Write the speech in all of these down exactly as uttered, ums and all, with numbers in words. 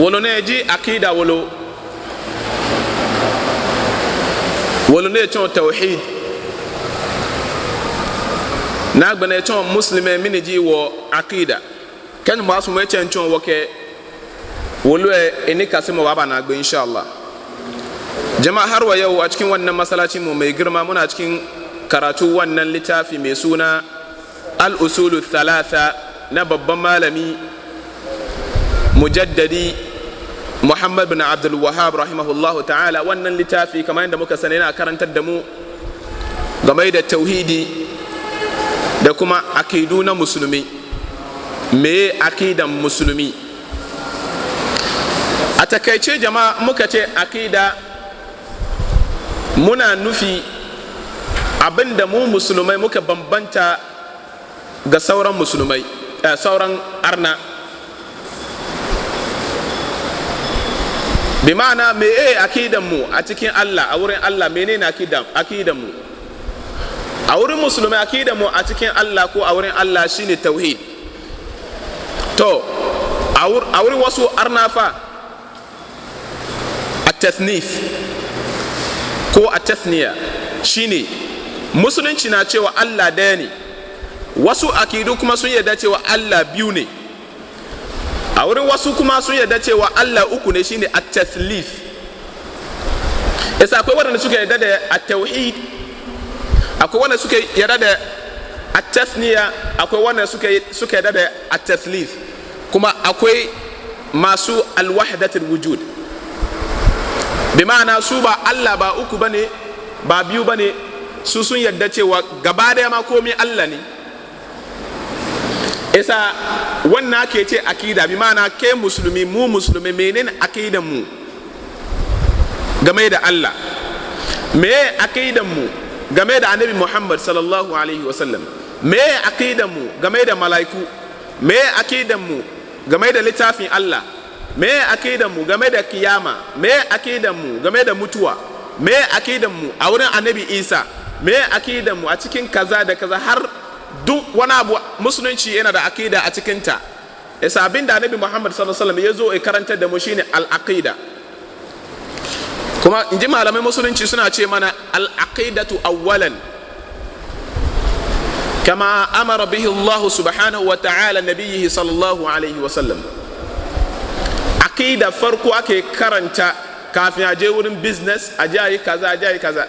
Wolo nɛɛ ji aqida wolo. Wolo nɛɛ tsɔɔ tawhid. Ni agbɛnɛ etsɔɔ Muslim lɛ mɛni ji wɔ aqida. Kɛ Nyɔŋmɔ sumɔ etsɛ etsɔɔ wɔ kɛ wolo lɛ enikasemɔ baaba naagbee, insha Allah. Jama'a, har wa yau a cikin wannan masallacinmu mai girma muna cikin karatu wannan littafi mai suna Al-Usulu Thalatha na babban malami Mujaddadi Muhammad bin Abdul Wahhab rahimahullahu ta'ala. Wannan littafi, kamar yadda muka sani, yana karantar da mu game da tauhidi da kuma aqidu na musulmi. Meye aqidan musulmi? A takaice, jama'a, muka ce aqida, muna nufi abin da mu musulmai muka bambanta ga sauran musulmai, eh, sauran arna. Bi ma'ana, meye aqidan mu a cikin Allah, a wurin Allah, menene aqidan, aqidan mu? A wurin musulmai, aqidan mu a cikin Allah ko a wurin Allah shine tauhid. To, a wur-, a wurin wasu arna fa, at-tathnith ko at-tathniya shine, musulunci na cewa Allah daya ne. Wasu aqidu kuma sun yarda cewa Allah biyu ne. A wurin wasu kuma sun yarda cewa Allah uku ne, shine at-tathlith. Yasa akwai waɗanda suka yarda da at-tauhid, akwai wanda suka yarda da at-tathniya, akwai wanda suka, suka yarda da at-tathlith. Kuma akwai masu al-wahdatul wujud. Bi ma'ana su ba Allah ba uku bane, ba biyu bane, su sun yarda cewa gaba daya ma komai Allah ne. Yasa wannan ake ce aqida, bi ma'ana kai musulmi, mu musulmi, menene aqidan mu game da Allah? Meye aqidan mu game da Annabi Muhammad sallallahu alaihi wasallam? Meye aqidan mu game da malaiku? Meye aqidan mu game da littafin Allah? Meye aqidan mu game da kiyama? Meye aqidan mu game da mutuwa? Meye aqidan mu a wurin Annabi Isa? Meye aqidan mu a cikin kaza da kaza? Har duk wani abu, musulunci yana da aqida a cikinta. Yasa abin da Annabi Muhammad sallallahu alaihi wasallam ya zo ya karantar da mu shine al-aqida. Kuma in ji malamai musulunci suna ce mana, al-aqidatu awwalan, kama amara bihi Allah subhanahu wa ta'ala nabiyyihi sallallahu alaihi wasallam. Aqida farko ake karanta kafin a je wurin business, a je a yi kaza, a je a yi kaza.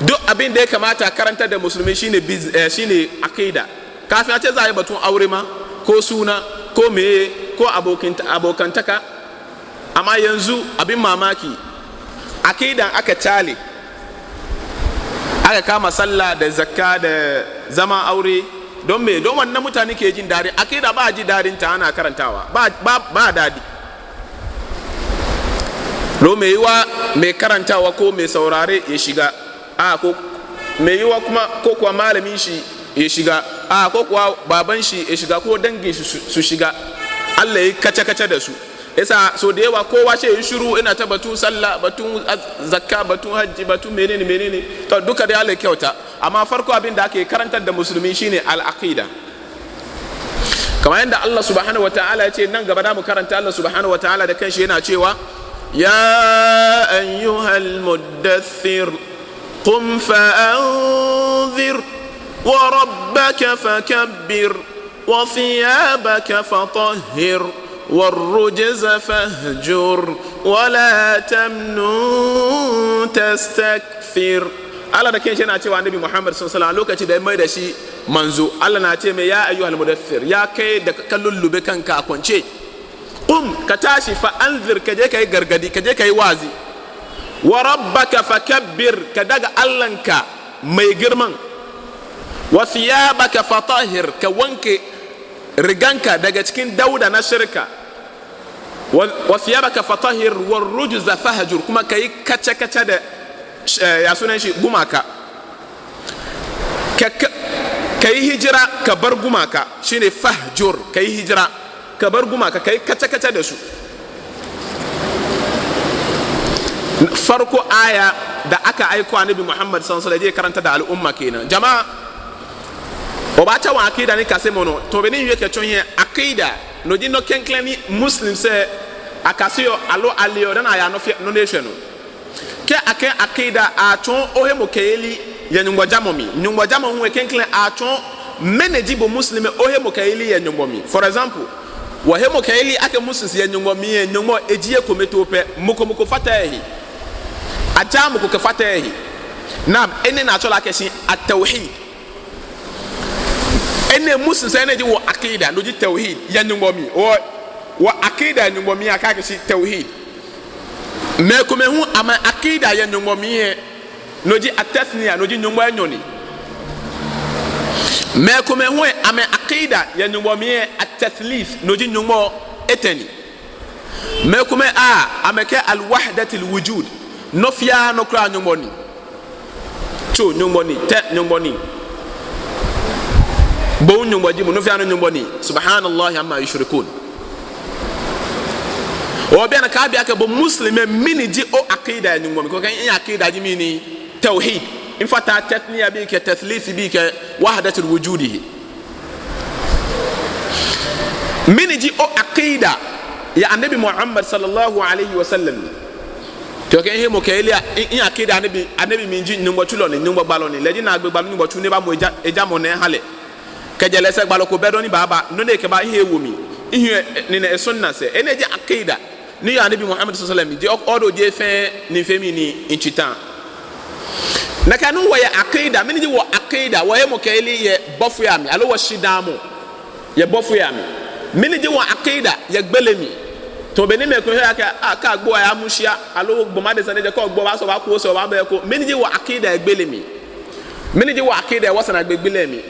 Duk abin da ya kamata a karantar da musulmi shine biz-, eh, shine aqida. Kafin a ce za a yi batun aure ma, ko suna, ko meye, ko abokint-, abokantaka. Amma yanzu abin mamaki, aqidan aka kyale. Aka kama sallah da zakka da zaman aure. Don me? Don wannan mutane ke jin daɗi. Aqida ba a ji daɗinta ana karantawa. Ba, ba, ba daɗi. Don mai yiwuwa mai karantawa ko mai saurare ya shiga. A, ko mai yiwuwa kuma, ko kuwa malamin shi ya shiga. A, ko kuwa baban shi ya shiga, ko dangin shi su, su shiga. Allah ya yi kace-kace da su. Yasa so da yawa kowa sai ya yi shiru, yana ta batun sallah, batun az-, zakka, batun hajji, batun menene, menene. To, duka dai Allah ya kyauta. Amma farko abin da ake karantar da musulmi shine al-aqida. Kamar yadda Allah subhanahu wa ta'ala ya ce, nan gaba da mu karanta, Allah subhanahu wa ta'ala da kanshi yana cewa, "Ya ayyuhal muddaththir, qum fa anzir, wa rabbaka fakabbir, wa thiyabaka fatahhir, wa rujza fahjur, wa la tamnun tastakthir." Allah da kanshi yana cewa Annabi Muhammad sallallahu alaihi wasallam, lokaci da ya mai da shi manzo, Allah na ce mai, "Ya ayyuhal mudaththir, ya kai da ka lullube kanka a kwance. Qum, ka tashi, fa anzir, ka je ka yi gargadi, ka je ka yi wazi. Wa rabbaka fakabbir, ka daga Allahnka mai girman. Wa thiyabaka fatahhir, ka wanke riganka daga cikin dauda na shirka. Wa, wa thiyabaka fatahhir, wa rujza fahjur, kuma ka yi kace-kace da, eh, ya sunan shi, gumaka. Ka, ka, ka yi hijira, ka bar gumaka." Shine fahjur, ka yi hijira, ka bar gumaka, ka yi kace-kace da su. Farko aya da aka aiko Annabi Muhammad sallallahu alaihi wasallam ya je karanta da al'umma kenan. Jama'a, wɔbaatsɛ wɔn aqida nikasemɔ nɔ. Tamɔ bɔ ni miwie kɛtsɔ hiɛ, aqida, no ji nɔ klɛŋklɛŋ ni Muslims lɛ akaseɔ aloo aleɔ dani ayaa nɔ fɛɛ nɔ ni eshwɛ nɔ. Kɛ akɛɛ aqida, atsɔɔ ohemɔkɛyeli yɛ Nyɔŋmɔ jamɔ mli. Nyɔŋmɔ jamɔ hu klɛŋklɛŋ atsɔɔ mɛni ji bo Muslim ohemɔkɛyeli yɛ Nyɔŋmɔ mli. For example, wɔhemɔkɛyeli akɛ Muslims yɛ Nyɔŋmɔ mli lɛ, Nyɔŋmɔ eji ekome too pɛ, mɔ ko mɔ ko fataaa ehe. Ajaaa mɔ ko kɛfataaa ehe. Naam, enɛ ni atsɛɔ lɛ akɛshi at-tawhid. Enɛ Muslims, enɛ ji wɔ aqida, no ji tawhid, yɛ Nyɔŋmɔ mli. Wɔ, wɔ aqida yɛ Nyɔŋmɔ mli lɛ, akɛɛ akɛshi tawhid. Mɛi komɛi hu amɛ aqida yɛ Nyɔŋmɔ mli lɛ, no ji at-tathniya, no ji Nyɔŋmɔ enyɔ ni. Mɛi komɛi hu lɛ amɛ aqida yɛ Nyɔŋmɔ mli lɛ at-tathlith, no ji Nyɔŋmɔ etɛ ni. Mɛi komɛi a, amɛkɛɛ al-wahdatil wujud, nɔ fɛɛ nɔ kwraa Nyɔŋmɔ ni. Tso Nyɔŋmɔ ni, tɛ Nyɔŋmɔ ni, bo Nyɔŋmɔ ji bo, nɔ fɛɛ nɔ Nyɔŋmɔ ni. Subhanallahi amma yushrikun. Obaana akɛ abi akɛ bo Muslim lɛ, mɛni ji o aqida yɛ Nyɔŋmɔ mli? Kɛ okɛɛ mi aqida ji mɛni? Tawhid. Mifataaa tathniya bii kɛ tathlith bii kɛ wahdatul wujud he. Mɛni ji o aqida yɛ Annabi Muhammad sallallahu alaihi wasallam? Kɛ okɛɛ mihemɔkɛyeli lɛ, mi, mi aqida Annabi, Annabi mli ji Nyɔŋmɔ tsulɔ ni, Nyɔŋmɔ gbalɔ ni, lɛ ji naagbee gbalɔ, Nyɔŋmɔ tsu ni ebamɔ eja, ejamɔ nɛɛ eha lɛ. Kɛjɛ lɛ sɛɛ gbalɔ ko bɛ dɔŋŋ ni baaba, nɔ ni ekɛba, mihe ewo mli, mihiɛ, ni nɛ esunna sɛɛ. Enɛ ji aqida ni yɔɔ Annabi Muhammad sallallahu alaihi wasallam mli, ji o, odo je fɛɛ ni fee mi ni ntsita. Nakai nɔŋŋ wɔyɛ aqida, mɛni ji wɔ aqida, wɔhemɔkɛyeli yɛ bɔfoi amli, aloo wɔshidaamɔ yɛ bɔfoi amli? Mɛni ji wɔ aqida yɛ gbele mli? Tamɔ bɔ ni mɛi komɛi kɛɔ akɛ, a, kɛ agbo aya mushia, aloo gbɔmɔ adesa ni ejɛ, kɛ ogbo obaasɔ obaaku osɛɛ obaaba he ko. Mɛni ji wɔ aqida yɛ gbele mli? Mɛni ji wɔ aqida yɛ wɔsɛɛ naagbee gbi lɛ mli?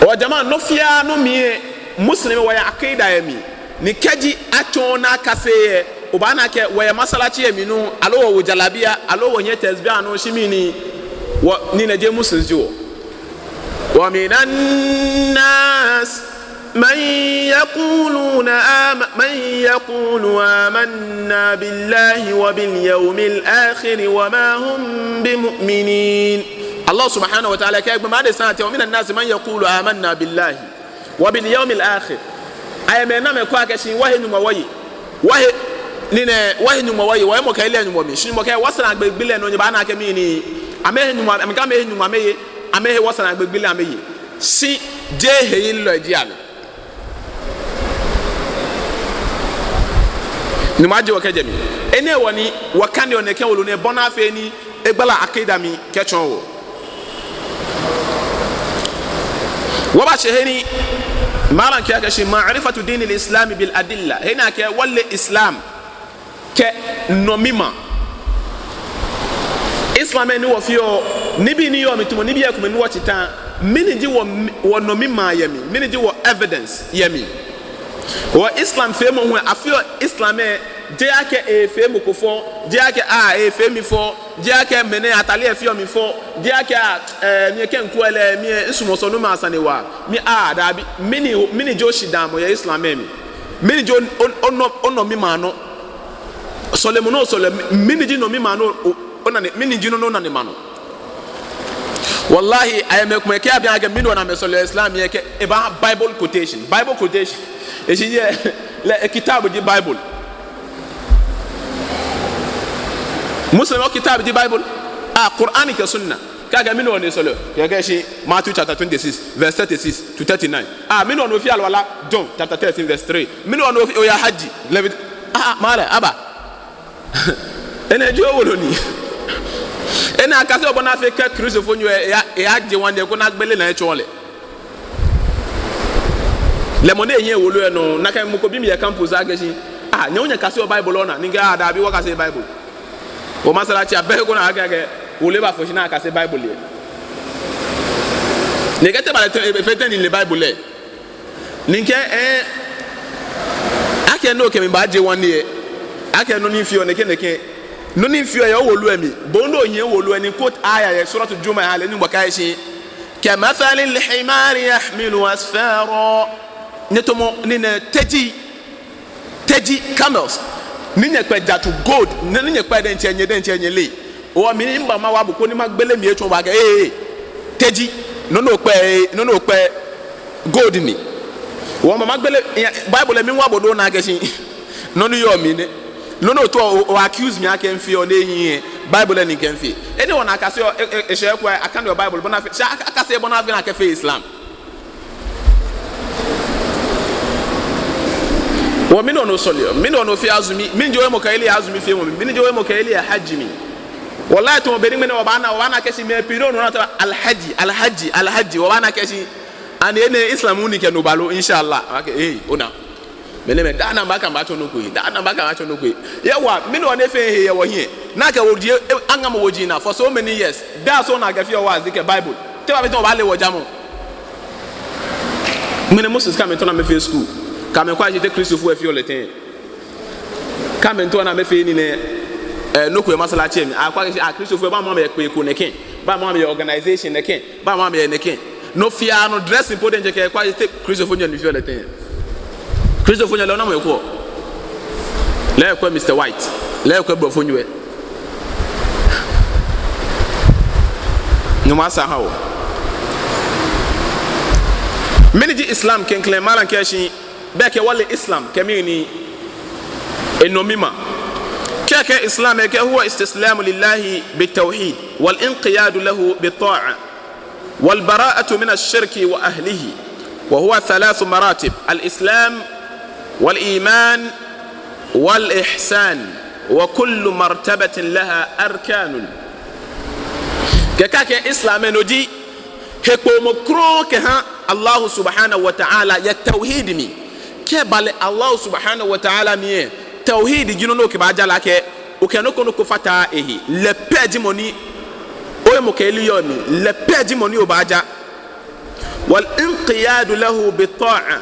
Oo jama'a, nɔ fɛɛ nɔ mli lɛ, Muslim wɔyɛ aqida yɛ mli. Ni kɛji atsɔɔ ni akase lɛ, obaana akɛ wɔyɛ masalachi lɛ mli nɔŋŋ, aloo wɔwo jalabiya, aloo wɔhiɛ tasbiya nɔŋŋ, shi mɛni, wɔ, ni nɛ jeee Muslims ji wɔ. ومن الناس من يقولون آم-، من يقول آمنا بالله وباليوم الآخر وما هم بمؤمنين. Allah subhanahu wa ta'ala kɛɛ gbɔmɔ adesa lɛ, ومن الناس من يقول آمنا بالله وباليوم الآخر. Ayɛ mɛi ni amɛkɛɔ akɛshi wɔhe Nyɔŋmɔ wɔye. Wɔhe, ni nɛ, wɔhe Nyɔŋmɔ wɔye, wɔhemɔkɛyeli yɛ Nyɔŋmɔ mli. Shi Nyɔŋmɔ kɛɛ wɔsɛɛ naagbee gbi lɛ nɔ, nyɛbaana akɛ mɛni, amɛhe Nyɔŋmɔ, amɛkɛɛ amɛhe Nyɔŋmɔ amɛye, amɛhe wɔsɛɛ naagbee gbi lɛ amɛye. Shi jeee heyelilɔi ji amɛ. Nyɔŋmɔ ajie wɔ kɛjɛ mli. Enɛ hewɔ ni wɔkaneɔ nɛkɛ wolo nɛɛ bɔ ni afee ni egbala aqida mli kɛtsɔɔ wɔ. Wɔbashɛ he ni malam kɛɛ akɛshi معرفة دين الإسلام بالأدلة. He ni akɛɛ wɔle Islam kɛ nɔmimaa. Islam lɛ ni wɔfeɔ, nibii ni yɔɔ mli, tamɔ nibii komɛi ni wɔtsĩ tã, mɛni ji wɔ, wɔnɔmimaa yɛ mli, mɛni ji wɔ evidence yɛ mli. Wɔ Islam feemɔ hu lɛ, afeɔ Islam lɛ, jeee akɛ efee mɔ ko fɔ, jeee akɛ, a, efee mi fɔ, jeee akɛ mɛnɛ atade lɛ feɔ mi fɔ, jeee akɛ, a, ɛɛ, mi lɛ kɛ mikwɛ lɛ, mi lɛ misumɔɔ sɔlemɔ asane waa. Mi, a, dabi, mɛni, mɛni ji oshidaamɔ yɛ Islam lɛ mli? Mɛni ji o, o, onɔ, onɔmimaa nɔ? Sɔlemɔ ni osɔleɔ, mɛni ji nɔmimaa nɔ, o, onane, mɛni ji nɔ ni onane ma nɔ? Wallahi, ayɛ mɛi komɛi kɛ abi akɛ mɛni hewɔ ni amɛsɔleɔ Islam lɛ, kɛ eba Bible quotation. Bible quotation. Eshi yɛ, lɛ, ekitab ji Bible. Muslim lɛ kitab ji Bible. A, Qur'an kɛ Sunna. Kɛ akɛɛ mɛni hewɔ ni osɔleɔ? Kɛ akɛɛ shi Matthew chapter twenty-six, verse thirty-six to thirty-nine. A, mɛni hewɔ ni ofeɔ alwala? John chapter thirteen, verse three. Mɛni hewɔ ni ofeɔ, oyaa hajji? Levit-, a, a, malam, haba. Enɛ jeee owolo ni. Enɛ akaseɔ bɔ ni afee kɛ Kristofonyo lɛ, eya, eyaje ŋwane lɛ, koni agbele naa etsɔɔ lɛ. Lɛ mɔ ni ehiɛ wolo lɛ nɔ, nakai mɔ ko bi mi yɛ campus akɛshi, a, nyɛ hu nyɛkaseɔ Bible lɛ ona? Ni mikɛɛ, a, dabi, wɔkaseee Bible. Wɔ masalachi lɛ, abɛ he ko ni akɛɛ akɛ wolo lɛ bafɔ shi ni akase Bible lɛ. Ni ekɛɛ te ba lɛ tɛŋŋ, efee tɛŋŋ ni mile Bible lɛ? Ni mikɛɛ, ɛɛ, akɛ no kɛ mi baaje ŋwane lɛ, akɛ nɔ ni mifeɔ nɛkɛ nɛkɛ. Nɔ ni mifeɔ yɛ owolo lɛ mli. Bo hu ni ohiɛ wolo lɛ, ni mi-quote aya yɛ Suratu Jumu'a lɛ, ni mikɛɛ akɛshi, كمثل الحمار يحمل أسفارا. Nyɛtamɔ ni nɛ teji, teji, camels, ni nyɛkpɛ jatsu gold, ni, ni nyɛkpɛ diɛŋtsɛ nyɛ, diɛŋtsɛ nyɛleee. Oo, mi ni miba mawa bo koni magbele mli etsɔɔ bo akɛ, ee, teji, nɔ ni okpɛ, nɔ ni okpɛ gold ni. Oo, mama gbele, ya, Bible lɛ miiwa bo do ni akɛshi, Nɔ ni yɔɔ mli nɛ. Nɔ ni otaoɔ o, o accuse mi akɛ mifeɔ nɛɛ, ehiii. Bible lɛ ni kɛɛ mifee. Enɛ hewɔ ni akase o, e, e, eshɛ kwɛ, akaneɔ Bible bɔ ni afee. Shi aka, akase bɔ ni afee ni akɛfee Islam. Wɔ mɛni hewɔ ni osɔleɔ, mɛni hewɔ ni ofeɔ azumi, mɛni ji ohemɔkɛyeli yɛ azumi feemɔ mli, mɛni ji ohemɔkɛyeli yɛ hajj mli. Wallahi, tamɔ be ni ŋmɛnɛ wɔbaana, wɔbaana akɛ shi mɛi pii ni ona ta Alhaji, Alhaji, Alhaji, wɔbaana akɛ shi, ani enɛ Islam ni kɛ no ba lo, inshallah. Okay, hey, ona. Mɛni mɛ, daa nɛɛ mibakɛɛ matsɔɔ nɔ ko yi, daa nɛɛ mibakɛɛ matsɔɔ nɔ ko yi. Yɛ wɔ, mɛni hewɔ ni efeee he yɛ wɔhiɛ? Ni akɛ woji, e, aŋamɔ woji naa for so many years. Daa sɔŋŋ ni akɛfeɔ wa'azi kɛ Bible. Te obabi tamɔ obaale wɔ jamɔ? Ŋmɛnɛ Muslims kɛ amɛtao ni amɛfee school, kɛ amɛkwɛ akɛ shi te Kristofoi lɛ feɔ lɛ tɛŋŋ. Kɛ amɛtao ni amɛfee nii nɛɛ, eh, nɔ ko yɛ masalachi mli, akwɛ akɛ shi, ah, Kristofoi, bɛ amɛ, amɛyɛ kpee ko nɛkɛ, bɛ amɛ, amɛyɛ organization nɛkɛ, bɛ amɛ, amɛyɛ nɛkɛ. Nɔ fɛɛ nɔ, dressing po diɛŋtsɛ kɛ, akwɛ akɛ shi te Kristofonyo ni feɔ lɛ tɛŋŋ. Kristofonyo lɛ, ona mɔ yɛ ko. Lɛ ekwɛ Mister White. Lɛ ekwɛ blɔfonyo lɛ. Nyɔŋmɔ asaa aha wɔ. Mɛni ji Islam klɛŋklɛŋ? Malam kɛɛ shi, bɛ kɛ wɔle Islam kɛ mɛni, enɔmimaa. Kɛkɛ Islam lɛ kɛɛ, هو الاستسلام لله بالتوحيد والانقياد له بالطاعة والبراءة من الشرك وأهله، وهو ثلاث مراتب: الإسلام والإيمان والإحسان، وكل مرتبة لها أركان. Kɛkɛ akɛ Islam lɛ no ji hekpomɔ krɔŋŋ kɛha Allah subhanahu wa ta'ala yɛ tawhid mli. Kɛ obaale Allah subhanahu wa ta'ala mli lɛ, tawhid ji nɔ ni okɛbaaja lɛ akɛ okɛ nɔ ko nɔ ko fataaa ehe. Lɛ pɛ ji mɔ ni ohemɔkɛyeli yɔɔ mli, lɛ pɛ ji mɔ ni obaaja. والانقياد له بالطاعة.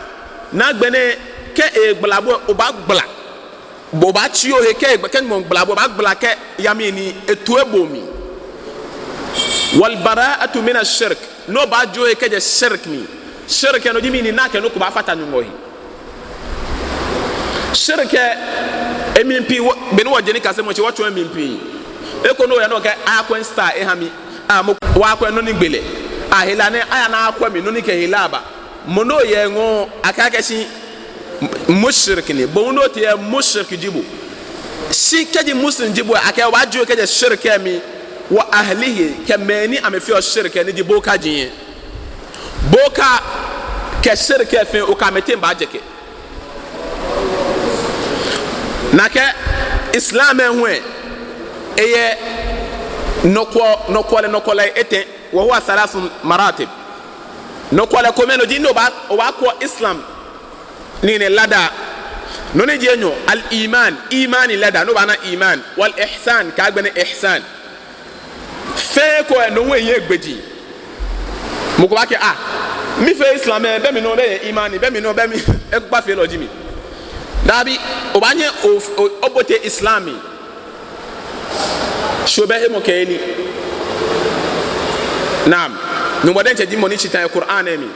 Ni agbɛnɛ kɛ egbala bo lɛ, obaagbala. Bo obaatsi ohe kɛ egba-, kɛ Nyɔŋmɔ gbala bo, obaagbala kɛya mli ni etoɔ bo mli. والبراءة من الشرك. Ni obaajie ohe kɛjɛ shirk mli. Shirk lɛ no ji mɛni? Ni akɛ nɔ ko baafata Nyɔŋmɔ he. Shirk lɛ, emli pii wɔ, be ni wɔje nikasemɔ shi wɔtsɔɔ emli pii. Eko ni oyaa ni okɛɛ akwɛ star eha mi. Ah, mɔ ko, wɔkwɛ nɔ ni gbe lɛ. Ah, hela nɛɛ, aya ni akwɛ mi, nɔ ni kɛ hela ba. Mɔ ni yɔɔ ŋɔɔ, akɛɛ akɛ shi mushrik ni. Bo hu ni otee lɛ mushrik ji bo. Shi kɛji Muslim ji bo lɛ, akɛɛ obaajie ohe kɛjɛ shirk lɛ mli, wa ahlihi, kɛ mɛi ni amɛfeɔ shirk lɛ, ni ji bokaji lɛ. Boka kɛ shirk lɛ fɛɛ, okɛ amɛteŋ baajɛkɛ. Ni akɛɛ Islam lɛ hu lɛ, eyɛ nɔkwɔ-, nɔkwɔlɛ, nɔkwɔlɛ etɛ, wa huwa thalathu maratib. Nɔkwɔlɛ kome no ji ni obaa-, obaakwɛ Islam nii nɛɛ ladder. Nɔ ni ji enyɔ, al-iman, imani ladder, ni obaana iman, wal ihsan, kɛ agbɛnɛ ihsan. Fɛɛ ko lɛ no hu eyɛ egbeji. Mɔ ko baakɛɛ, ah, mifee Islam lɛ, bɛ mi nɔ bɛ yɛ imani, bɛ mi nɔ bɛ mi, ekpakpa feelɔ ji mi. Dabi, obaanyɛ o, o, obote Islam mli. Shi obɛ hemɔkɛyeli. Naam. Nyɔŋmɔ diɛŋtsɛ ji mɔ ni tsi ta yɛ Qur'an lɛ mli.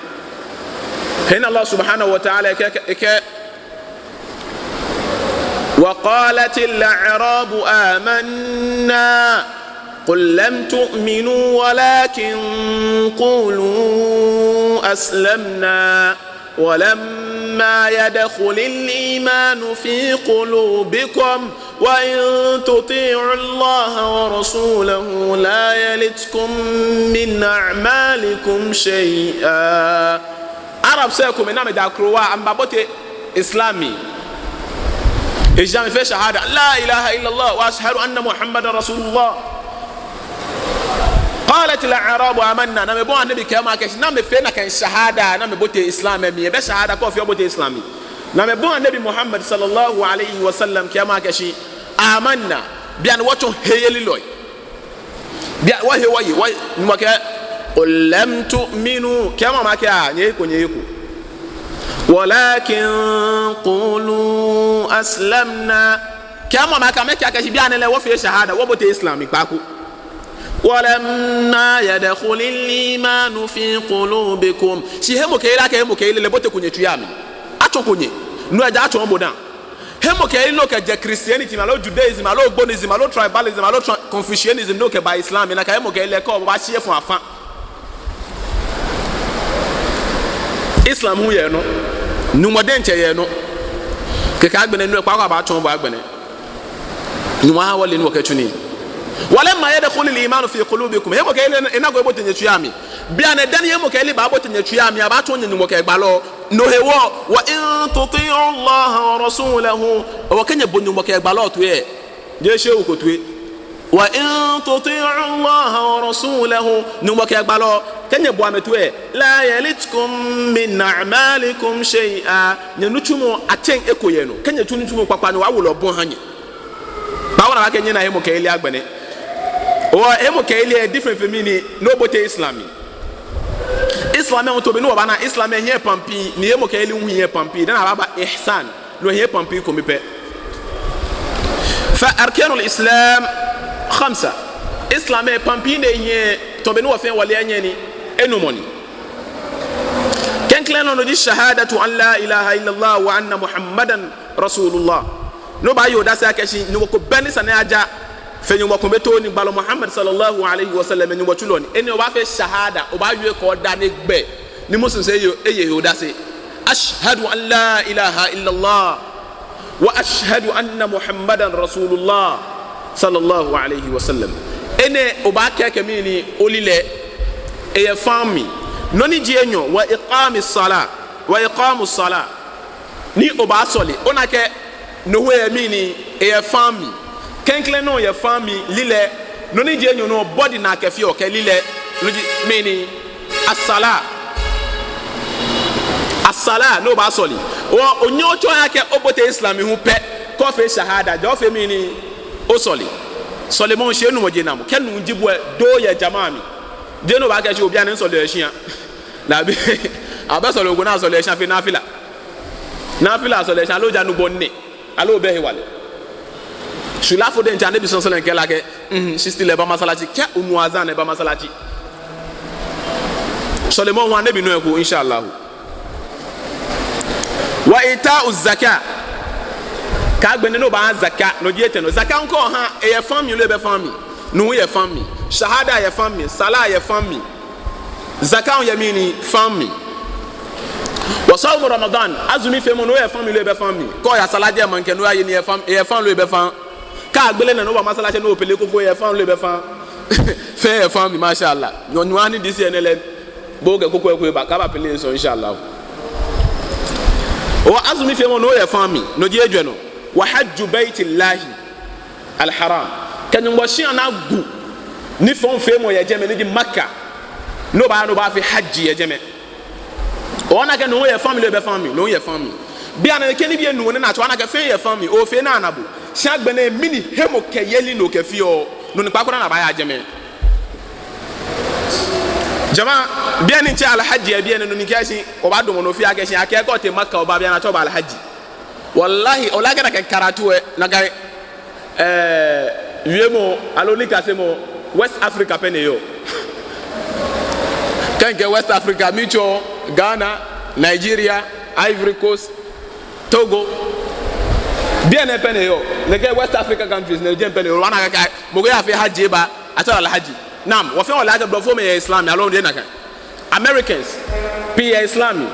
He ni Allah subhanahu wa ta'ala kɛɛ, kɛɛ, kɛɛ, وقالت الأعراب آمنا قل لم تؤمنوا ولكن قولوا أسلمنا ولما يدخل الإيمان في قلوبكم وإن تطيعوا الله ورسوله لا يلتكم من أعمالكم شيئا. Arabs lɛ komɛi ni amɛda akrowa, amɛbabote Islam mli. Eji amɛfee shahada, لا إله إلا الله وأشهد أن محمدا رسول الله. قالت الأعراب آمنا. Ni amɛbɔi Annabi kɛɛmɔ akɛ shi, ni amɛfee nakai shahada, ni amɛbote Islam lɛ mli. Ebɛ shahada ko fɛɛ obote Islam mli. Ni amɛbɔi Annabi Muhammad sallallahu alayhi wa sallam kɛɛmɔ akɛ shi, آمنا. Bianɛ wɔtsɔ heyelilɔi. Bianɛ wɔhe wɔye, wɔye, Nyɔŋmɔ kɛɛ, قل لم تؤمنوا. Kɛɛmɔ amɛ akɛ, ah, nyɛyeko, nyɛyeko. ولكن قولوا أسلمنا. Kɛɛmɔ amɛ akɛ, amɛkɛɛ akɛ shi bianɛ lɛ wɔfee shahada, wɔbote Islam mli kpaako. ولما يدخل الإيمان في قلوبكم. Shi hemɔkɛyeli, akɛ hemɔkɛyeli lɛ boteko nyɛtsuii amli. Atsɔɔko nyɛ. No ejaaa atsɔɔ bo dã. Hemɔkɛyeli ni okɛjɛ Christianity mli, aloo Judaism, aloo Ogbonism, aloo tribalism, aloo tra-, Confucianism, ni okɛba Islam mli, nakai hemɔkɛyeli lɛ kɛ oba shi efɔŋ afã. Islam hu yɛ nɔ. Nyɔŋmɔ diɛŋtsɛ yɛ nɔ. Kɛkɛ agbɛnɛ no lɛ kpaako abaatsɔɔ bo agbɛnɛ. Nyɔŋmɔ aha wɔle ni wɔkɛtsu nii. Walamma yadkhulil imanu fi qulubikum. Hemɔkɛyeli lɛ enaaa akɛ ebote nyɛtsuii amli. Bianɛ dani hemɔkɛyeli baabote nyɛtsuii amli, abaatsɔɔ nyɛ Nyɔŋmɔ kɛ egbalɔ. No hewɔ, wa in tuti'u Allaha wa rasulahu. Hewɔ kɛ nyɛbo Nyɔŋmɔ kɛ egbalɔ toi lɛ, jeee shehu ko toi. Wa in tuti'u Allaha wa rasulahu, Nyɔŋmɔ kɛ egbalɔ, kɛ nyɛbo amɛ toi lɛ, la yalitkum min a'malikum shay'a, nyɛnitsumɔ atsɛŋ eko yɛ nɔ. Kɛ nyɛtsu nitsumɔ kpakpa ni wɔwo lɛ obɔ wɔha nyɛ. Baawo ni abaakɛɛ nyɛna hemɔkɛyeli agbɛnɛ. Hewɔ hemɔkɛyeli lɛ different from mɛni, ni obote Islam mli. Islam lɛ hu, tɔ be ni wɔbaana, Islam lɛ hiɛ pampii, ni hemɔkɛyeli hu hiɛ pampii, dani abaaba ihsan. No hiɛ pampii kome pɛ. Fa arkanul Islam khamsa. Islam lɛ pampii ni ehiɛ, tɔ be ni wɔ fɛɛ wɔle enyɔ ni, enumɔ ni. Klɛŋklɛŋ nɔ no ji shahadatu an la ilaha illallah wa anna Muhammadan rasulullah. Ni obaaye odase akɛ shi Nyɔŋmɔ ko bɛ ni sa ni aja fe Nyɔŋmɔ kome too ni gbalɔ Muhammad sallallahu alaihi wasallam Nyɔŋmɔ tsulɔ ni. Enɛ obaafee shahada, obaawie kɛ odaa ni gbɛ ni Muslims eye, eye he odase. Ashhadu an la ilaha illallah wa ashhadu anna Muhammadan rasulullah sallallahu alaihi wasallam. Enɛ obaakɛɛ kɛ mɛni, olilɛi, eyɛ faŋŋ mli. Nɔ ni ji enyɔ, wa iqamis salah, wa iqamus salah. Ni obaasɔle, ona akɛ no hu eyɛ mɛni, eyɛ faŋŋ mli. Klɛŋklɛŋ nɔ yɛ faŋŋ mli, lilɛi. Nɔ ni ji enyɔ nɔ, body ni akɛfeɔ kɛ lilɛi. No ji mɛni, as-salah. As-salah, ni obaasɔle. Hewɔ onyɛŋ otsɔɔ akɛ obote Islam hu pɛ, kɛ ofee shahada, ja ofee mɛni, osɔle. Sɔlemɔ shi enumɔ jenamɔ. Kɛ nuu ji bo lɛ, do yɛ jama mli. Jeee ni obaakɛɛ shi obi anɛ sɔle yɛ shia. Dabi, abɛ sɔle ko ni asɔle yɛ shia fe nafila. Nafila sɔle yɛ shia, aloo ja nubɔ nɛɛ, aloo obɛ hewalɛ. Shwilafo diɛŋtsɛ Annabi sallallahu alaihi wasallam kɛɛ lɛ akɛ, mhm, shi still eba masalaci, kɛ onu azan eba masalaci. Sɔlemɔ hu Annabi nɔ eko, insha Allah. Wa ita'u zaka. Kɛ agbɛnɛ ni obaaha zaka, no ji etɛ nɔ. Zaka hu kɛ oha, eyɛ faŋŋ mli loo ebɛ faŋŋ mli? No hu yɛ faŋŋ mli. Shahada yɛ faŋŋ mli, salah yɛ faŋŋ mli. Zaka hu yɛ mɛni, faŋŋ mli. Wa sawmu Ramadan, azumi feemɔ no yɛ faŋŋ mli loo ebɛ faŋŋ mli? Kɛ oya sala jɛmɛ kɛ no oyaye nii, eyɛ faŋŋ, eyɛ faŋŋ loo ebɛ faŋŋ? Kɛ agbele naa ni oba masalaci ni opele koko, eyɛ faŋŋ loo ebɛ faŋŋ? Fɛɛ yɛ faŋŋ mli, masha Allah. Nyɔ, nyɔ ani this year nɛɛ lɛ, bo kɛ koko eko eba, kɛ aba pele sɔŋŋ, insha Allah. Hewɔ azumi feemɔ no yɛ faŋŋ mli, no ji ejwɛ nɔ. Wa hajju baitillahi al-haram. Kɛ Nyɔŋmɔ shia ni agu nifɔŋ feemɔ yɛ jɛmɛ, ni ji Makka. Ni obaaya ni obaafee hajji yɛ jɛmɛ. Ona akɛ no hu yɛ faŋŋ mli loo ebɛ faŋŋ mli? No hu yɛ faŋŋ mli. Bianɛ kɛ nibii enumɔ nɛɛ ni atsɔɔ, ona akɛ fɛɛ yɛ faŋŋ mli, ofee naa ni abu. Shi agbɛnɛ mɛni hemɔkɛyeli ni okɛfeɔ, no ni kpaako ni abaaya jɛmɛ. Jama, bianɛ ntsɛ alhaji yɛ bianɛ, no ni kɛ shi obaadamɔ nɔ fɛɛ akɛ shi akɛ kɛ otee Makka oba bianɛ atsɛɔ bo alhaji. Wallahi, ole akɛ nakai karatu lɛ, nakai, eh, wiemɔ, aloo nikasemɔ, West Africa pɛ ni eyɔɔ. Kɛ mikɛɛ West Africa, miitsɔɔ Ghana, Nigeria, Ivory Coast, Togo. Bianɛ pɛ ni eyɔɔ. Nɛkɛ West Africa countries nɛɛ, jɛmɛ pɛ ni eyɔɔ. Obaana akɛ mɔ ko yafee hajji eba, atsɛɔ lɛ alhaji. Naam, wɔ fɛɛ wɔle akɛ blɔfomɛi yɛ Islam, aloo jeee nakai? Americans, pii yɛ Islam mli.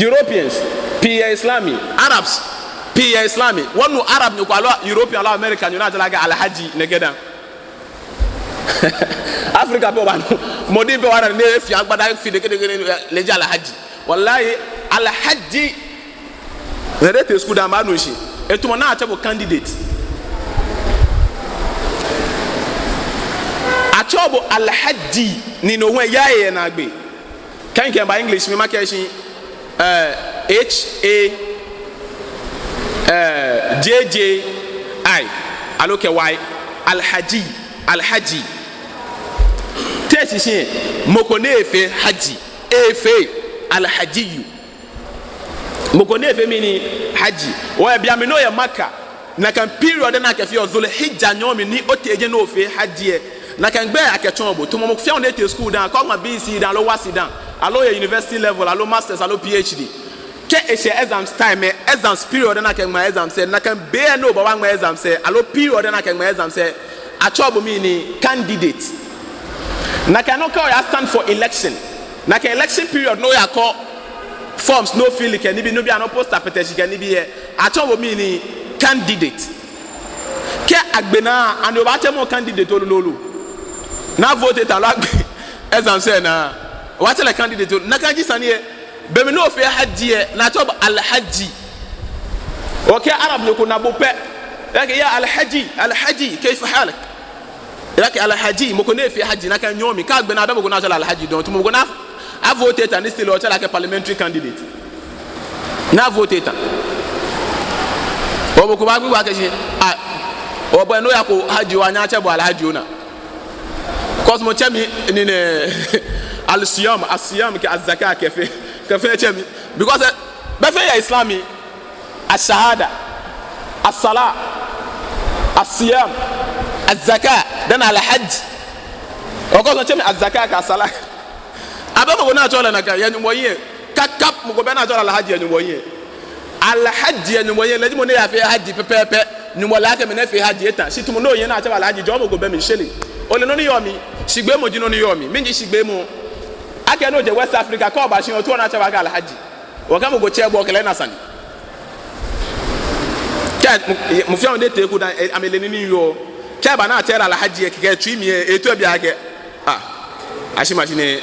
Europeans, pii yɛ Islam mli. Arabs, pii yɛ Islam mli. Wɔnu Arabnyo ko aloo European aloo Americannyo ni atsɛɔ lɛ akɛ alhaji nɛkɛ dã? Africa pɛ obaanu. Mɔdiŋ pɛ obaana ni efi agbada, efi dekedeke, lɛ ji alhaji. Wallahi, alhaji, ni etee school dã, obaanu shishi. Etamɔ ni atsɛ bo candidate. Atsɛɔ bo alhaji, ni no hu eyaaa naagbee. Kɛ mikɛba English mli makɛɛ shi, eh, H A, eh, J J I, aloo kɛ Y, alhaji, alhaji. Te shishi, mɔ ko ni efee hajji, efee alhajiyu. Mɔ ko ni efee mɛni, hajji. Oya bianɛ mli ni oyɛ Makka, nakai period ni akɛfeɔ, Dhul Hijja nyɔɔŋ mli ni otee jɛi ni ofee hajji lɛ, nakai gbɛi akɛtsɔɔ bo. Tamɔ mɔ fɛɛ mɔ ni etee school dã, kɛ oŋma B E C dã, aloo W A S C dã, aloo yɛ university level, aloo masters, aloo P H D. Kɛ eshɛ exams time lɛ, exams period ni akɛŋmaa exams lɛ, nakai be lɛ ni obaaŋma exams lɛ, aloo period ni akɛŋmaa exams lɛ, atsɛɔ bo mɛni, candidate. Nakai nɔŋŋ kɛ oya stand for election, nakai election period ni oyakɔ forms ni ofill kɛ nibii, nibii anɔ poster pɛtɛ shi kɛ nibii lɛ, atsɛɔ bo mɛni? Candidate. Kɛ agbe naa, ani obaatsɛ mɔ candidate lolo? Ni avote eta loo agbe exams lɛ naa, obaatsɛ lɛ candidate lolo? Nakai ji sane lɛ. Be mli ni ofee hajj lɛ, ni atsɛɔ bo Alhaji. Okɛ Arabnyo ko na bo pɛ, ebaakɛɛ, "Ya Alhaji, Alhaji, kayfa halak?" Ebaakɛɛ Alhaji, mɔ ko ni efee hajj, nakai nyɔɔŋ mli. Kɛ agbe naa, abɛ mɔ ko ni atsɛɔ lɛ Alhaji dɔŋŋ. Tamɔ mɔ ko ni a-, avote eta ni still otsɛɔ lɛ akɛ parliamentary candidate. Ni avote eta. Mɔ ko baagbi bo akɛ shi, a, obɛ ni oyako hajj, obaanyɛ atsɛ bo Alhaji ona. Cause mɔ tsɛ mi nɛɛ, al-siyam, as-siyam kɛ az-zaka kɛ fɛɛ, kɛ fɛɛ tsɛ mi. Because, eh, be fɛɛ yɛ Islam mli, ash-shahada, as-salah, as-siyam, az-zaka, then al-hajj. Cause mɔ tsɛ mi az-zaka kɛ as-salah. Abɛ mɔ ko ni atsɛɔ lɛ nakai yɛ Nyɔŋmɔ hiɛ. Kakap mɔ ko bɛ ni atsɛɔ lɛ Alhaji yɛ Nyɔŋmɔ hiɛ. Alhaji yɛ Nyɔŋmɔ hiɛ, lɛ ji mɔ ni eyafee hajj pɛpɛɛpɛ. Nyɔŋmɔ le akɛ mɔ nɛɛ fee hajj eta. Shi tamɔ nɔ ni oyɛ ni atsɛ bo Alhaji, jɔɔmɔ ko bɛ mli, shele. Ole nɔ ni yɔɔ mli, shigbeemɔ ji nɔ ni yɔɔ mli. Mɛni ji shigbeemɔ? Akɛ ni ojɛ West Africa, kɛ oba shi, otaoɔ ni atsɛ bo akɛ Alhaji. Okɛ mɔ ko tsɛ bo, okɛ lɛ na sane. Kɛ mɔ, mɔ fɛɛ mɔ ni tee ko da, eh, amɛle nii ni yɔɔ. Kɛ eba ni atsɛ lɛ Alhaji lɛ, kɛkɛ etsui mli lɛ, etaoɔ ebi akɛ, ah, ashi mashi nɛɛ,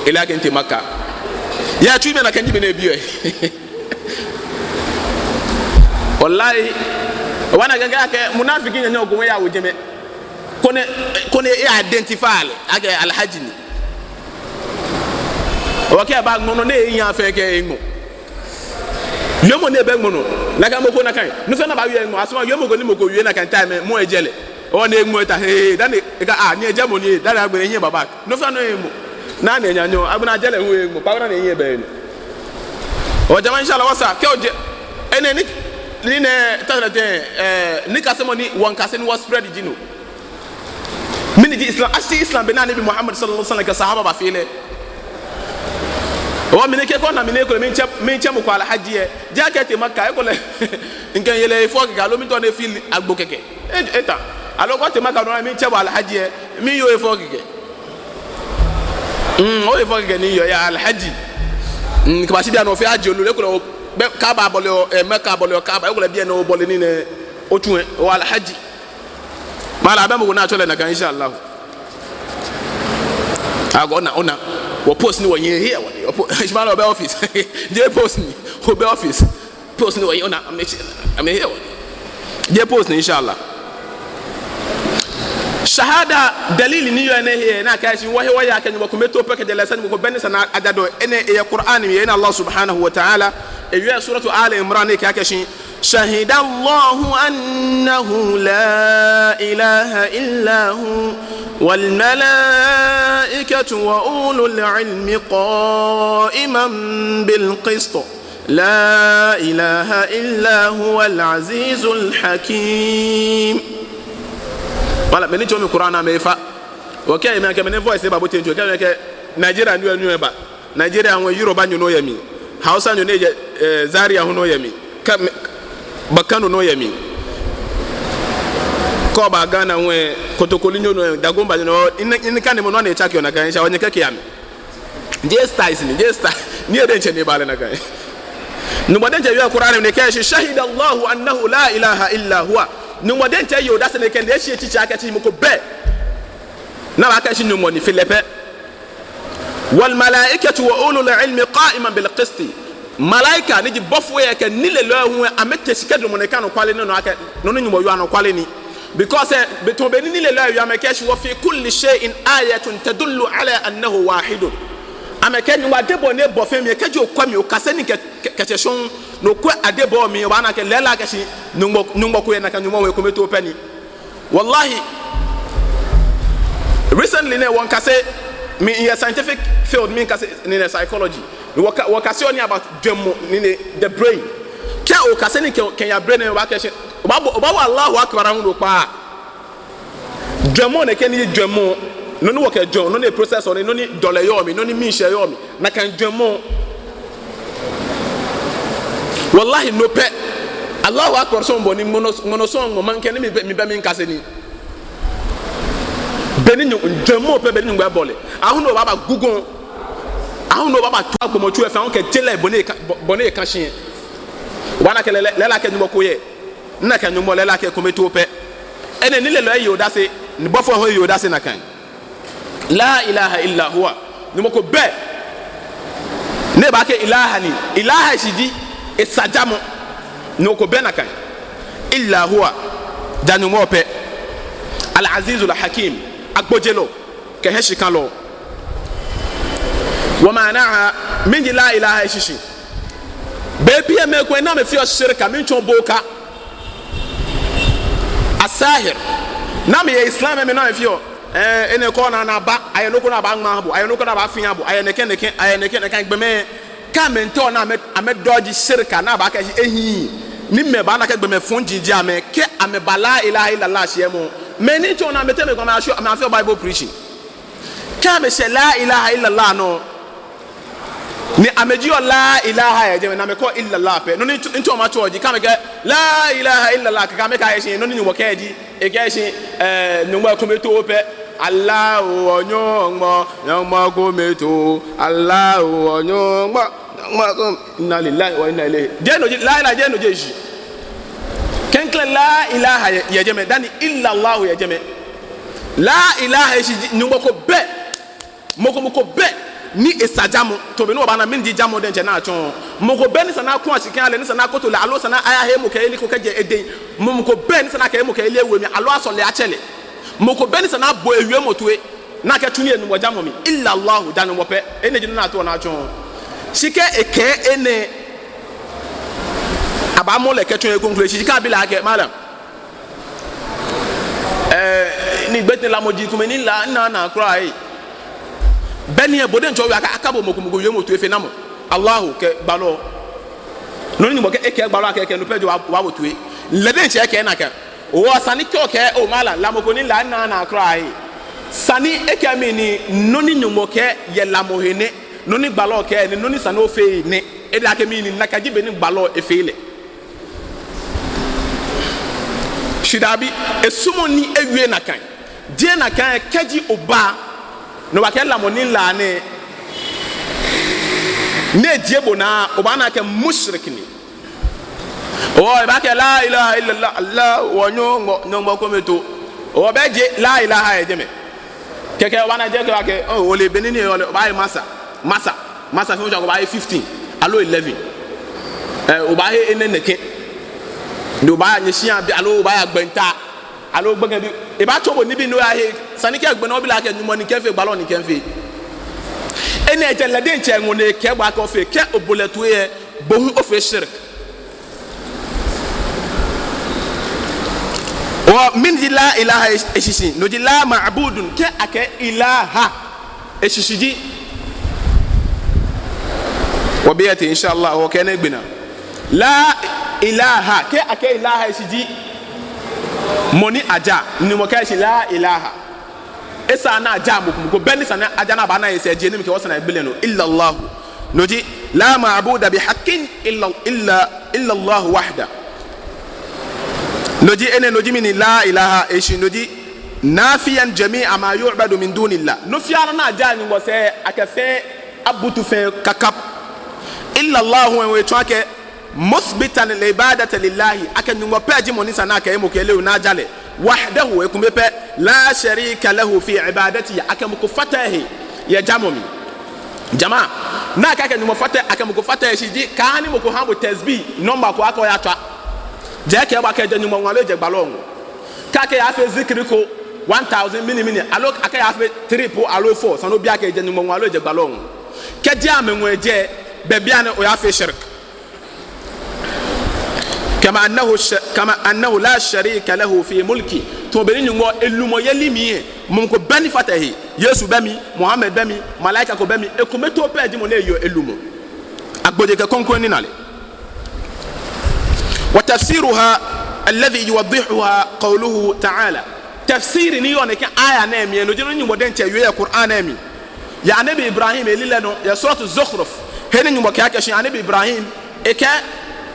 ele akɛ mitee Makka. Ya etsui mli nakai ji mɛni ebiɔ lɛ. Wallahi, obaana akɛ, akɛ, akɛ munafiki nyanyaa ko hu yawo jɛmɛ. Koni, koni e identify lɛ akɛ Alhaji ni. Okɛ eba ŋmɔlɔ ni eya fɛɛ kɛ eŋmɔ. Wiemɔ ni bɛ ŋmɔlɔ. Nakai mɔ ko nakai. Nɔ fɛɛ nɔ ni abaawie eŋmɔ. Asumɔɔ wiemɔ ko ni mɔ ko wie nakai time lɛ, mɔ lɛ ejɛ lɛ. Ni eŋmɔ eta he, dani ekɛɛ, ah, ni ejɛ mɔ ni, dani agbɛnɛ ehiɛ ba back. Nɔ fɛɛ nɔ eŋmɔ. Ni ena enyanyɔŋ, agbɛnɛ ajɛ lɛ hu eŋmɔ. Kpawo ni ehiɛ bɛ nɔ. O jama, inshallah, wɔsaa. Kɛ ojɛ. Enɛ ni, ni nɛ, ta, ta, ta, eh, nikasemɔ ni wɔmiikase ni wɔspread ji no. Mɛni ji Islam? Ashi Islam bɛ ni Anabi Muhammad sallallahu alaihi wasallam kɛ sahaba bafee lɛ. O, mi nɛɛ kɛ kɛ ona mi nɛɛ ekolɛ miitsɛ, miitsɛ mɔ ko Alhaji lɛ. Ejaakɛ etee Makka, ekolɛ mikɛ lɛ yɛ fɔ kɛkɛ, aloo miitao ni efill agbo kɛkɛ. E, eta. Aloo kɛ otee Makka, no miitsɛ bo Alhaji lɛ, miiye fɔ kɛkɛ. Mm, oye fɔ kɛkɛ ni yɔɔ, ya Alhaji. Mm, kɛbashi bianɛ ofee hajj lolo, ekolɛ obɛ Kaaba bɔle, eh, Makka bɔle Kaaba, ekolɛ bianɛ obɔle nii nɛɛ, otsu lɛ, o Alhaji. Mala, abɛ mɔ ko ni atsɛɔ lɛ nakai, inshallah. Agoo, ona, ona. Wɔ post ni wɔyɛ he, wɔ, wɔ po-, Ismail, obɛ office. Jeee post ni, obɛ office. Post ni wɔyɛ, ona, amɛtsɛ, amɛhe, wɔ. Jeee post ni, inshallah. Shahada dalili ni yɔɔ enɛ he, ni akɛɛ shi wɔhe wɔyeɔ akɛ Nyɔŋmɔ kome too pɛ kɛjɛ lɛ sani mɔ ko bɛ ni esa ni aja dɔŋŋ. Enɛ eyɛ Qur'an mli, eyɛ Allah subhanahu wa ta'ala. Eyɛ Suratu Ali Imran ni ekɛɛ akɛ shi, شهد الله أنه لا إله إلا هو والملائكة وأولو العلم قائما بالقسط لا إله إلا هو العزيز الحكيم. Wala, mɛi ni tsɔɔ mi Qur'an amɛfa. Okɛɛ mi akɛ mɛni voice ni eba bo teŋ, okɛɛ mi akɛ Nigeria nyo nyo eba. Nigeria hu Yorubanyo ni yɔɔ mli, Hausanyo ni jɛ, eh, Zaria hu ni yɔɔ mli, Ka-, mɛ-, Bakano ni yɔɔ mli. Kɛ oba Ghana hu, eh, Kotokolinyo ni yɔɔ mli, Dagombanyo ni yɔɔ mli, ni, ni kane mɔ ni etsake ona kan, sha onyɛ kɛkɛ ya mli. Jeee styles ni, jeee style. Ni ede ntsɛ ni eba lɛ nakai. Nyɔŋmɔ diɛŋtsɛ yɛ Qur'an mli ni ekɛɛ shi, شهد الله أنه لا إله إلا هو. Nyɔŋmɔ diɛŋtsɛ yeɔ odase ni ekɛɛ ni eshi etsitsi akɛ shi mɔ ko bɛ ni abaakɛɛ shi Nyɔŋmɔ ni fe lɛ pɛ. والملائكة وأولو العلم قائما بالقسط. Malaika ni ji bɔfoi lɛ kɛ nilelɔi hu amɛte shi kɛdamɔ nɛkɛ anɔkwale nɛɛ nɔ akɛ nɔ ni Nyɔŋmɔ wieɔ anɔkwale ni. Because, eh, be tamɔ bɔ ni nilelɔi wieɔ amɛkɛɛ shi, وفي كل شيء آية تدل على أنه واحد. Amɛkɛɛ Nyɔŋmɔ adebɔɔ ni ebɔ fɛɛ mli, kɛji okwɛ mli, okase nii kɛ, kɛ, kɛtsɔ shɔŋŋ, ni okwɛ adebɔɔ mli, obaana akɛ lɛɛlɛŋ akɛ shi Nyɔŋmɔ, Nyɔŋmɔ ko yɛ nakai, Nyɔŋmɔ hu ekome too pɛ ni. Wallahi, recently nɛɛ wɔmiikase, mi, in a scientific field, miikase, ni nɛ psychology. Wɔka-, wɔkaseɔ nii about jwɛŋmɔ, ni nɛ the brain. Kɛ okase nii kɛ, kɛya brain lɛ, obaakɛɛ shi, obaa, obaawo Allahu Akbar hu ni okpa. Jwɛŋmɔ nɛkɛ ni jwɛŋmɔ, nɔ ni wɔkɛjwɛŋɔ, nɔ ni process ɔ, nɔ ni dɔlɛ yɔɔ mli, nɔ ni miishɛɛ yɔɔ mli. Nakai jwɛŋmɔ. Wallahi, no pɛ. Allahu Akbar sɔŋŋ bɔ ni ŋmɔnɔ, ŋmɔnɔ sɔŋŋ ŋmɔ maŋkɛ ni mibɛ, mibɛ miikase nii. Bɔ ni Nyɔ-, jwɛŋmɔ pɛ bɔ ni Nyɔŋmɔ bɔ lɛ. Ahu ni obaaba gugɔ. Ahu no baba tu agbɔmɔtso lɛ fɛɛ, ahu kɛ je lɛ bɔ ni eka, bɔ, bɔ ni eka shi. Obaana akɛ lɛɛlɛŋ, lɛɛlɛŋ akɛ Nyɔŋmɔ ko yɛ. Ni akɛ Nyɔŋmɔ lɛɛlɛŋ akɛ ekome too pɛ. Enɛ nilelɔi yeɔ odase, ni bɔfoi hu yeɔ odase nakai. La ilaha illa huwa. Nyɔŋmɔ ko bɛ ni baakɛɛ ilaha ni. Ilaha shishi ji esa jamɔ. Nyɔŋmɔ ko bɛ nakai. Illa huwa. Ja Nyɔŋmɔ pɛ. Al-Azizul Hakim. Agbojelɔ kɛ hiɛshikalɔ. Wa ma'naha, mɛni ji la ilaha shishi? Bei pii lɛ mɛi komɛi ni amɛfeɔ shirka, miitsɔɔ boka, asahir. Ni amɛyɛ Islam lɛ mli ni amɛfeɔ, eh, enɛ ko ni ana aba, ayɛ nɔ ko ni abaaŋma aha bo, ayɛ nɔ ko ni abaafi aha bo, ayɛ nɛkɛ nɛkɛ, ayɛ nɛkɛ nɛkɛ gbɔmɛi. Kɛ amɛmiitao ni amɛ, amɛdodge shirka ni abaakɛɛ shi ehiii, ni amɛbaana akɛ gbɔmɛi fɔji ji amɛ, kɛ amɛba la ilaha illallah shiɛmɔ, mɛi ni tsɔɔ ni amɛteŋ mɛi komɛi amɛyafeɔ, amɛyafeɔ Bible preaching. Kɛ amɛshɛ la ilaha illallah nɔ, ni amɛjieɔ la ilaha yɛ jɛmɛ, ni amɛkɛɔ illallah pɛ. Nɔ ni mits-, mitsɔɔ matsɔɔ ji, kɛ amɛkɛɛ la ilaha illallah, kɛkɛ amɛkɛɛ akɛ shi nɔ ni Nyɔŋmɔ kɛɛ ji, ekɛɛ shi, eh, Nyɔŋmɔ ekome too pɛ. Allahu wɔ Nyɔŋmɔ, Nyɔŋmɔ kome too. Allahu wɔ Nyɔŋmɔ, Nyɔŋmɔ kome. Inna lillahi wa inna ilayhi. Jeee no ji, la ilaha jeee no ji eshishi. Klɛŋklɛŋ la ilaha yɛ, yɛ jɛmɛ, dani illallahu yɛ jɛmɛ. La ilaha shishi ji Nyɔŋmɔ ko bɛ. Mɔ ko, mɔ ko bɛ ni esa jamɔ. Tamɔ bɔ ni wɔbaana mɛni ji jamɔ diɛŋtsɛ ni atsɔɔ. Mɔ ko bɛ ni esa ni akɔ ashika lɛ, ni esa ni akoto lɛ, aloo esa ni ayahe hemɔkɛyeli ko kɛjɛ edɛŋ. Mɔ, mɔ ko bɛ ni esa ni akɛ hemɔkɛyeli awo emli, aloo asɔle atsɛ lɛ. Mɔ ko bɛ ni esa ni abo ewiemɔ toi, ni akɛtsu nii yɛ Nyɔŋmɔ jamɔ mli. Illallahu, ja Nyɔŋmɔ pɛ. Enɛ ji nɔ ni ataoɔ ni atsɔɔ. Shi kɛ ekɛɛ enɛ, abaamɔ lɛ kɛtsɔ ekoŋŋ. Shi kɛ abi lɛ akɛ, malam, eh, ni gbɛte lamɔ ji komɛi ni la, minaaa kwraa ee. Be ni bo diɛŋtsɛ owie akɛ, akabo mɔ ko mɔ ko wiemɔ toi fe namɔ? Allahu kɛ gbalɔ. Nɔ ni Nyɔŋmɔ kɛɛ, ekɛɛ gbalɔ akɛ, kɛ no pɛ ji wa, wa wo toi. Lɛ diɛŋtsɛ ekɛɛ nakai. Hewɔ esa ni kɛ okɛɛ, oo malam, lamɔ ko ni la, minaaa kwraa ee. Esa ni ekɛɛ mɛni, nɔ ni Nyɔŋmɔ kɛɛ yɛ lamɔ he nɛ, nɔ ni gbalɔ kɛɛ nɛ, nɔ ni esa ni ofee nɛ. Ejaakɛ mɛni, nakai ji bɔ ni gbalɔ efee lɛ. Shi dabi, esumɔɔɔ ni ewie nakai. Jeee nakai, kɛji oba ni obaakɛɛ lamɔ ni la nɛ, ni ejie bo naa, obaana akɛ mushrik ni. Hewɔ ebaakɛɛ la ilaha illallah, Allahu wɔ Nyɔŋmɔ, Nyɔŋmɔ kome too. Hewɔ bɛ jeee la ilaha yɛ jɛmɛ. Kɛkɛ obaana jeee kɛ obaakɛɛ, oo, ole bɔ ni ni ole, obaahe masa, masa, masa fɛɛ masa ko obaahe fifteen aloo eleven. Eh, obaahe enɛ nɛkɛ. Ni obaaya nyɛshia bi, aloo obaaya gbɛnta, aloo gbɛkɛ bi. Ebaatsɔɔ bo nibii ni oyahe. Esa ni kɛ gbɛ nɔ obi lɛ akɛ Nyɔŋmɔ ni kɛfee, gbalɔ ni kɛfee. Enɛ ji lɛ diɛŋtsɛ ŋɔɔ ni ekɛɛ bo akɛ ofee, kɛ obo lɛ toi lɛ, bo hu ofee shirk. Hewɔ mɛni ji la ilaha esh-, eshishi? No ji la ma'budun, kɛ akɛɛ ilaha, eshishi ji. Wɔbi ete, inshallah, wɔkɛ enɛ agbe naa. La ilaha, kɛ akɛɛ ilaha eshishi ji mɔ ni aja, ni mɔ kɛɛ shi la ilaha. Esa ni aja mɔ ko, mɔ ko bɛ ni esa ni aja ni abaana yɛ sɛɛjee ni mikɛ wɔ sane gbele nɔ. Illallahu. No ji, la ma'buda bihaqqin illa, illa, illallahu wahda. No ji enɛ, no ji mɛni, la ilaha, eshishi no ji, nafiyan jami'a ma yu'badu min dunillah. Nɔ fiaa nɔ ni ajaa Nyɔŋmɔ sɛɛ, akɛ fɛɛ abutu fɛɛ kakap. Illallahu, etsɔɔ akɛ, muthbitan al-ibadata lillahi, akɛ Nyɔŋmɔ pɛ ji mɔ ni esa ni akɛ hemɔkɛyeli awo ni aja lɛ. Wahdahu, ekome pɛ. La sharika lahu fi ibadatihi, akɛ mɔ ko fataaa ehe yɛ jamɔ mli. Jama, ni akɛɛ akɛ Nyɔŋmɔ fataaa, akɛ mɔ ko fataaa ehe shishi ji, kaahã ni mɔ ko hã bo tasbih number ko akɛ oyatswa. Jeee akɛ bo akɛjɛ Nyɔŋmɔ ŋɔɔ aloo ejɛ gbalɔ ŋɔɔ. Kɛ akɛɛ oyafee zikiri ko one thousand mɛni mɛni, aloo akɛɛ oyafee three po aloo four, esa ni obi akɛ ejɛ Nyɔŋmɔ ŋɔɔ aloo ejɛ gbalɔ ŋɔɔ. Kɛji amɛŋɔɔ ejɛ, belɛ bianɛ oyafee shirk. Kama annahu sha-, kama annahu la sharika lahu fi mulki. Tamɔ bɔ ni Nyɔŋmɔ elumɔyeli mli lɛ, mɔ ko bɛ ni fata ehe. Yesu bɛ mli, Muhammad bɛ mli, malaika ko bɛ mli, ekome too pɛ ji mɔ ni eyeɔ elumɔ. Agbojee kɛ krɔŋkrɔŋ ni na lɛ. Wa tafsiruha alladhi yuwaddihuha qawluhu ta'ala. Tafsiri ni yɔɔ nɛkɛ aya nɛɛ mli lɛ, no ji nɔ ni Nyɔŋmɔ diɛŋtsɛ wie yɛ Qur'an lɛ mli. Yɛ Anabi Ibrahim elilɛi nɔ, yɛ Suratu Zukhruf, he ni Nyɔŋmɔ kɛɛ akɛ shi Anabi Ibrahim, ekɛɛ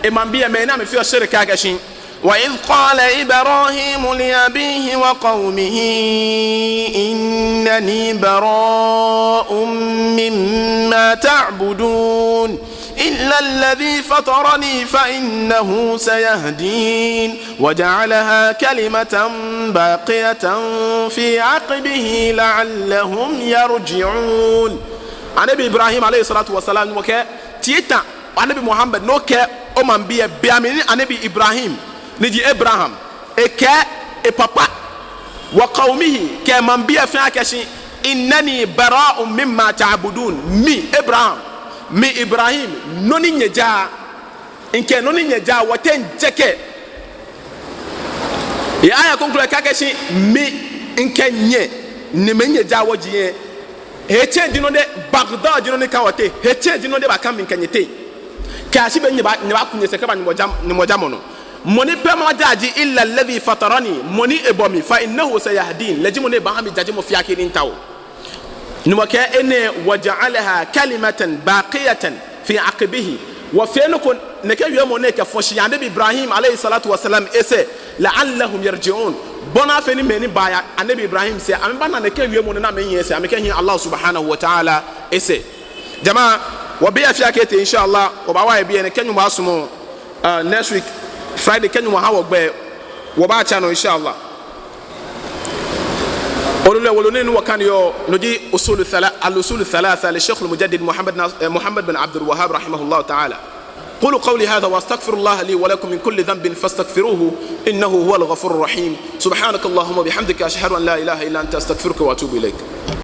emaŋbii lɛ, mɛi ni amɛfeɔ shirk, akɛ shi, وإذ قال إبراهيم لأبيه وقومه إنني براء مما تعبدون إلا الذي فطرني فإنه سيهدين وجعلها كلمة باقية في عقبه لعلهم يرجعون. Anabi Ibrahim alayhi salatu wa salam, Nyɔŋmɔ kɛɛ, Tita, Anabi Muhammad, ni okɛɛ omaŋbii lɛ, be mli ni Anabi Ibrahim, ni ji Abraham, ekɛɛ epapa, wa qawmihi, kɛ emaŋbii lɛ fɛɛ akɛshi, innani bara'un mimma ta'budun, mi Abraham, mi Ibrahim, nɔ ni nyɛjaa, mikɛ nɔ ni nyɛjaa, wɔteŋ jɛkɛ. Yɛ aya kroko lɛ ekɛɛ akɛshi, mi, mikɛ nyɛ, ni mɛi ni nyɛjaa wɔji lɛ, hetsɛ̃ ji nɔ ni, baghda ji nɔ ni ka wɔteŋ, hetsɛ̃ ji nɔ ni baakã mi kɛ nyɛ teŋ. Kɛyashi be ni nyɛba, nyɛbaaku nyɛsɛɛ kɛba Nyɔŋmɔ jam-, Nyɔŋmɔ jamɔ nɔ. Mɔ ni pɛ majaa ji illa alladhi fatarani, mɔ ni ebɔ mi, fa innahu sayahdin, lɛ ji mɔ ni baaha mi jajemɔ fiaa kɛ ni mitaoɔ. Nyɔŋmɔ kɛɛ enɛ, wa ja'alaha kalimatan baqiyatan fi aqibihi. Wɔfee nɔ ko, nɛkɛ wiemɔ nɛɛ kɛfɔ shi yɛ Anabi Ibrahim alayhi salatu wa salam esɛɛ, la'allahum yarji'un. Bɔ ni afee ni mɛi ni baaya Anabi Ibrahim sɛɛ, amɛbana nɛkɛ wiemɔ nɛɛ ni amɛnyiɛ esɛɛ, amɛkɛhi Allah subhanahu wa ta'ala esɛɛ. Jama, wɔbɛ ya fiaa kɛtee, insha Allah, wɔbaawa yɛ biɛ nɛɛ kɛ Nyɔŋmɔ sumɔ, uh, next week, Friday, kɛ Nyɔŋmɔ ha wɔ gbɛ, wɔbaatsa nɔ, insha Allah. Olu lɛ, wolo nɛɛ ni wɔkaneɔ, no ji usulu thala-, al-usulu thalatha li Sheikh al-Mujaddid Muhammad Nas-, eh, Muhammad bin Abdul Wahhab rahimahullah ta'ala. قولوا قولي هذا وأستغفر الله لي ولكم من كل ذنب فاستغفروه إنه هو الغفور الرحيم. سبحانك اللهم وبحمدك أشهد أن لا إله إلا أنت أستغفرك وأتوب إليك.